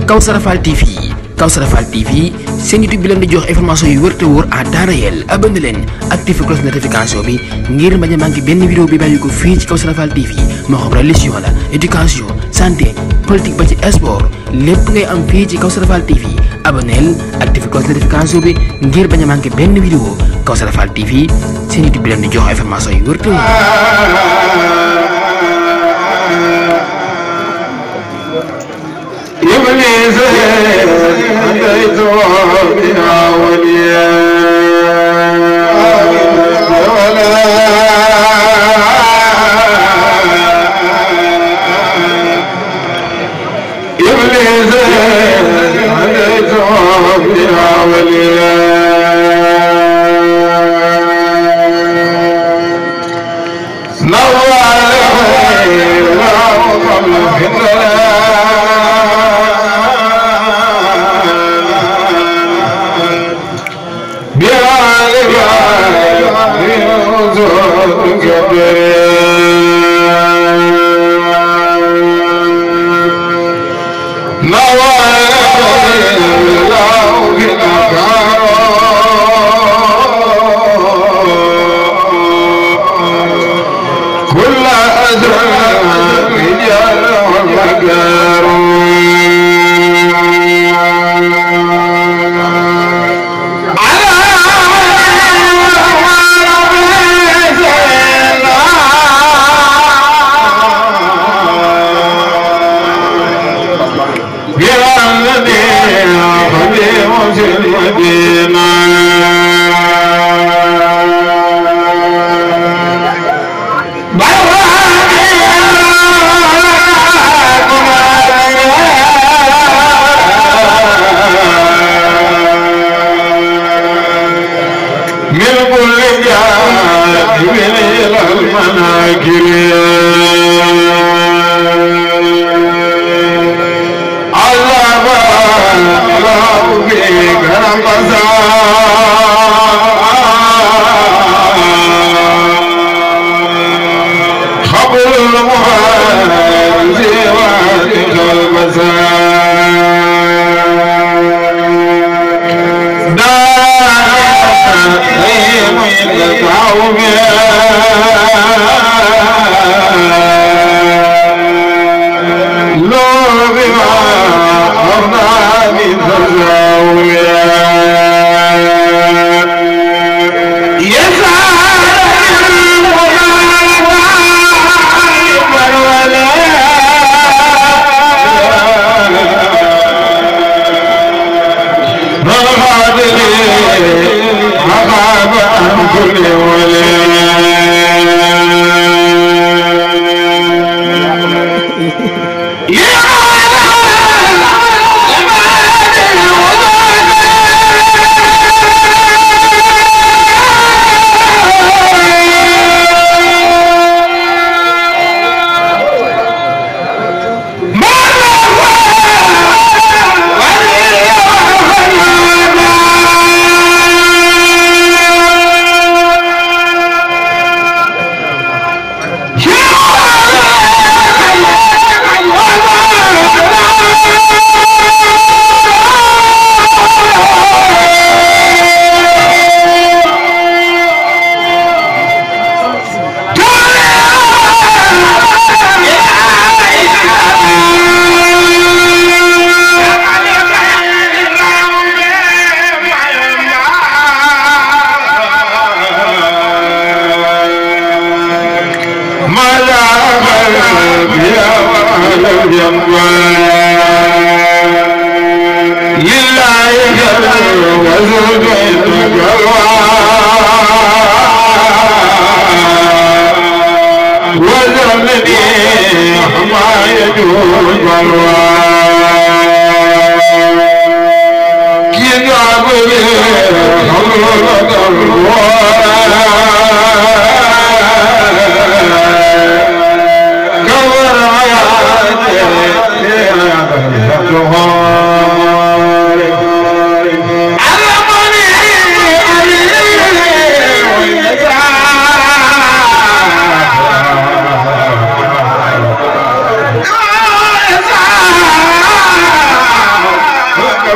Kawsara Fall TV Kawsara Fall TV seen YouTube bi leen di jox information yu wër te wóor à temps réel abonné leen activé cloche notification bi ngir bañ a manqué benn vidéo bi bàyyi ko fii ci Kawsara Fall TV moo xam religion la éducation santé politique ba ci sport lépp ngay am fii ci Kawsara Fall TV abonneel activé cloche notification bi ngir bañ a manqué benn vidéo Kawsara Fall TV seen YouTube bi leen di jox information yu wër te wóor. إبليس أتيت بها وليا ولا إبليس أتيت بها وليا نور عليه الله قبل فتنة Ah!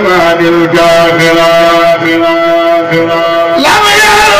الزمان الكافرة لم يرون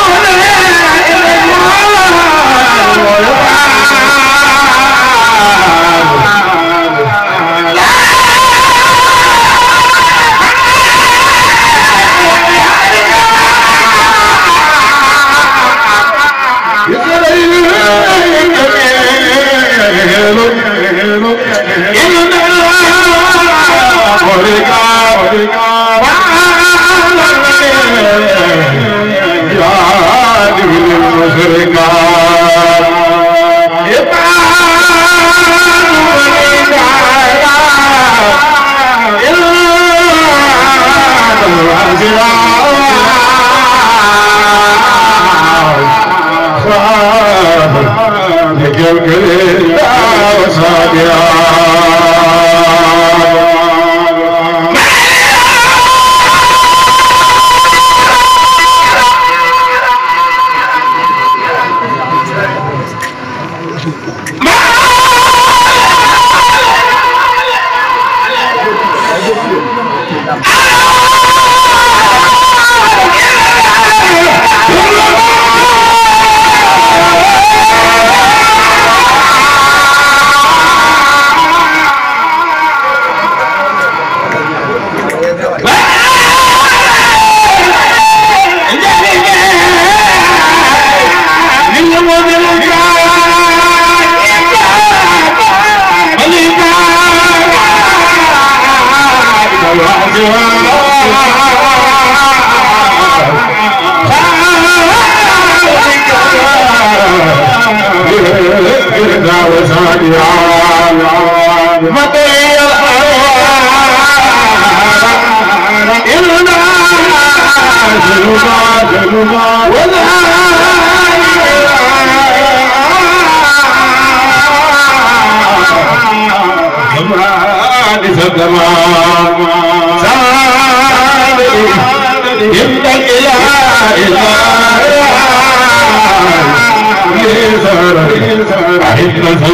إلا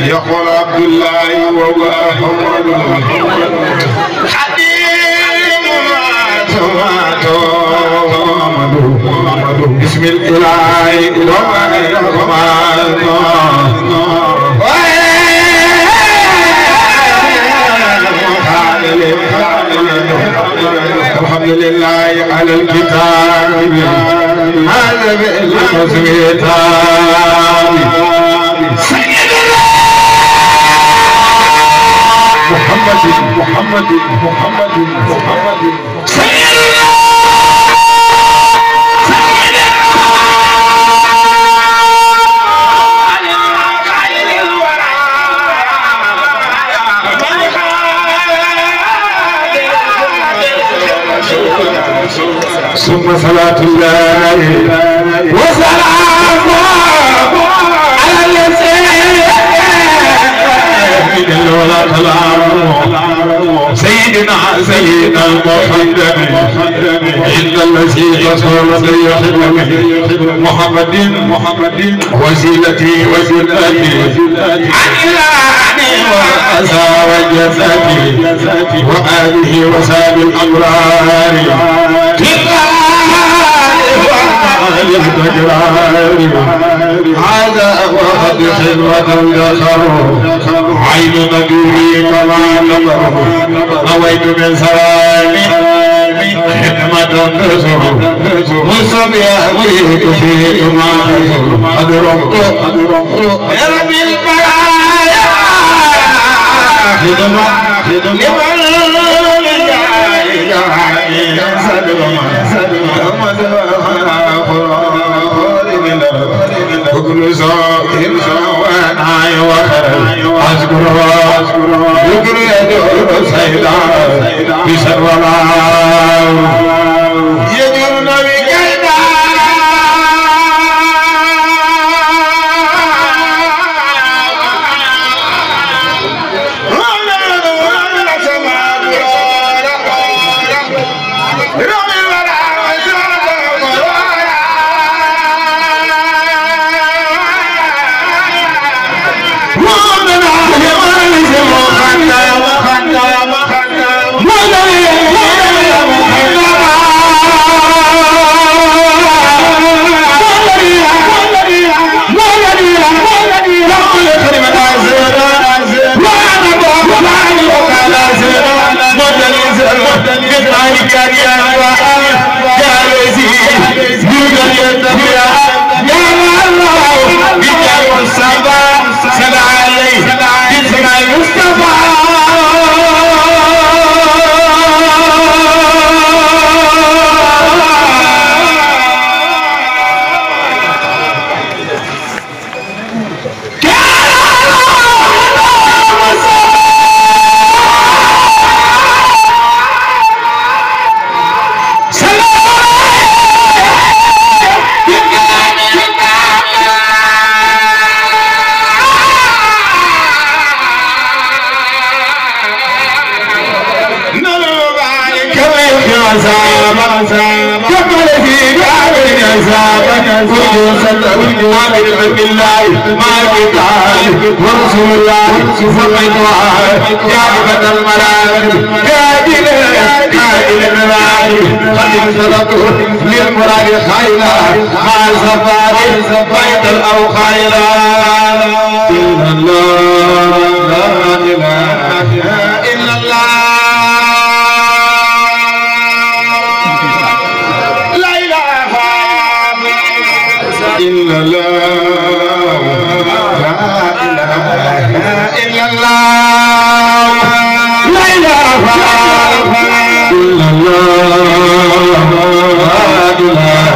يقول عبد الله وهو حبيب بسم الإله الحمد لله على الكتاب هذا بالمسويتان محمد ثم صلاة الله وسلامه على اليسير ولا سيدنا محمد إن الذي رسول محمد وسيلتي عن العاني والأسى والجسد وآله وساب الأبرار هذا وقد خلوة ذكر عين نبي كما نظر نويت من سلامي خدمة تزور مصبيح فيكما أدرمت يا رب البرايا خدمة لمن كل صاحب وانا وخير اذكر ذكر يدور سيدا بسر الله يدور نبي كيدا ورسول الله فقدوا جاءت الملائكة كادل الملائكة قد انطلقوا للمراد خيرا مع الزفار بيت أو خيرا إلا الله لا إله إلا الله لا إله إلا الله إلا الله لا إله إلا الله لا إله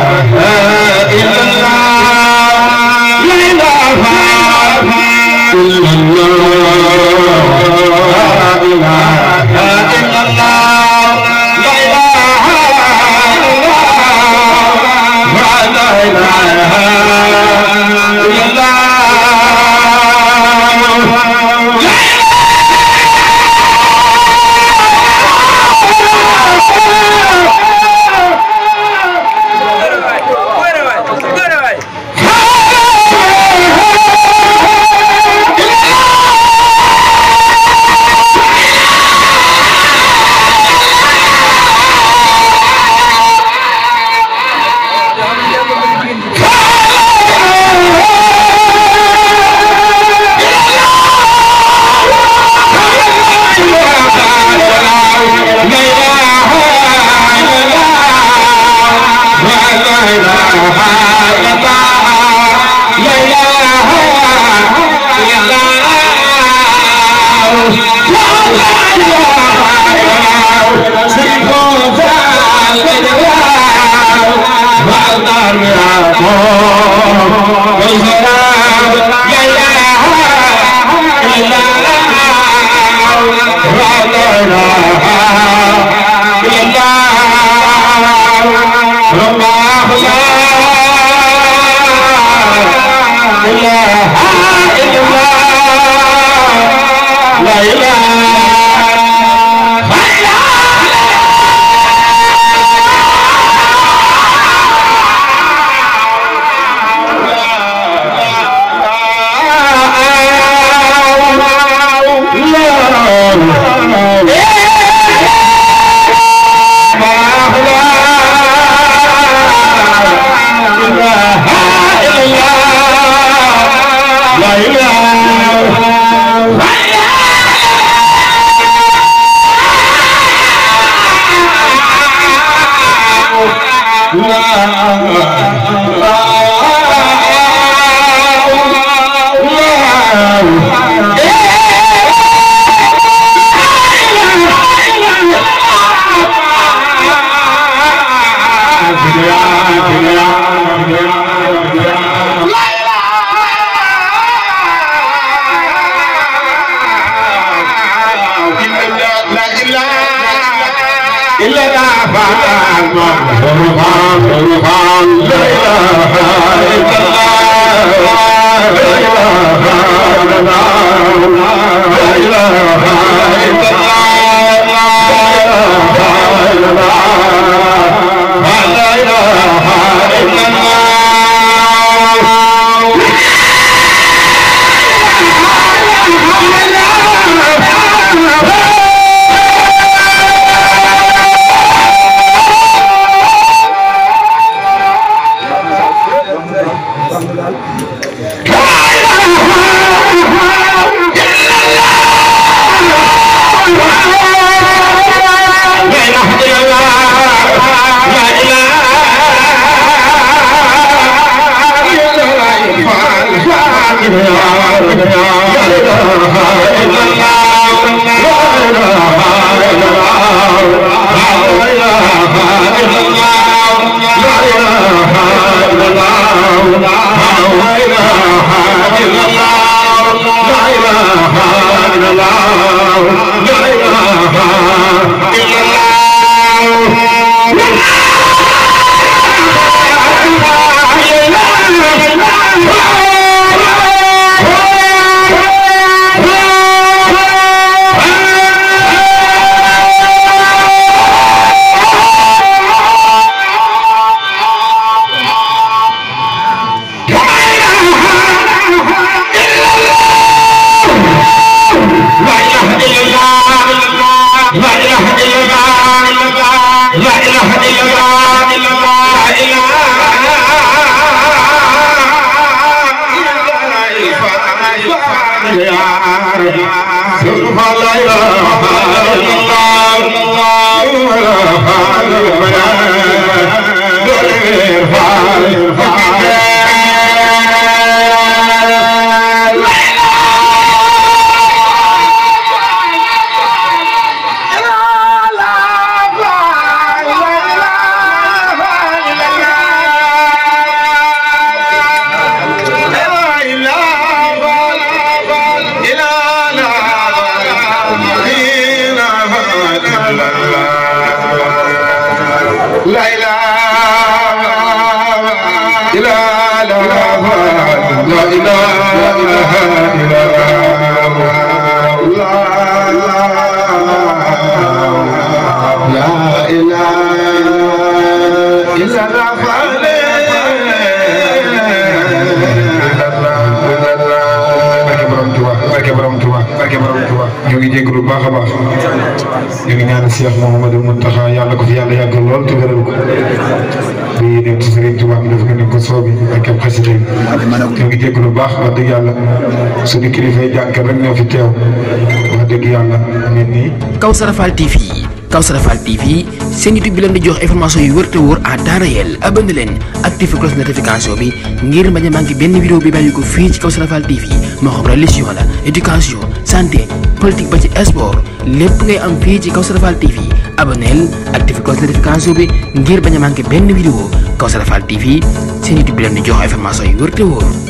إلا الله لا إله إلا الله لا إله إلا الله لا إله إلا الله ñu ngi jégalu bu baax a baax ñu ngi ñaan Cheikh Mouhamadou Mountakha yàlla ko fi yàlla yàggal lool te wéral ko di dem ci Serigne Touba mi def ko ni ko soobi ak képp xasida yi ñu ngi jégalu bu baax wax dëgg yàlla suñu kilifa yi jànkal rek ñoo fi teew wax dëgg yàlla nit ñi. Kawsara Fall TV seen YouTube bi leen di jox information yu wër te wóor à temps réel abonné leen activé cloche notification bi ngir bañ a manqué benn vidéo bi bàyyi ko fii ci Kawsara Fall TV moo xam religion la éducation santé politique ba ci sport lépp ngay am fii ci Kawsara Fall TV abonneel activé cloche notification bi ngir bañ a manqué benn vidéo Kawsara Fall TV seen YouTube bi leen di jox information yu wër te wóor.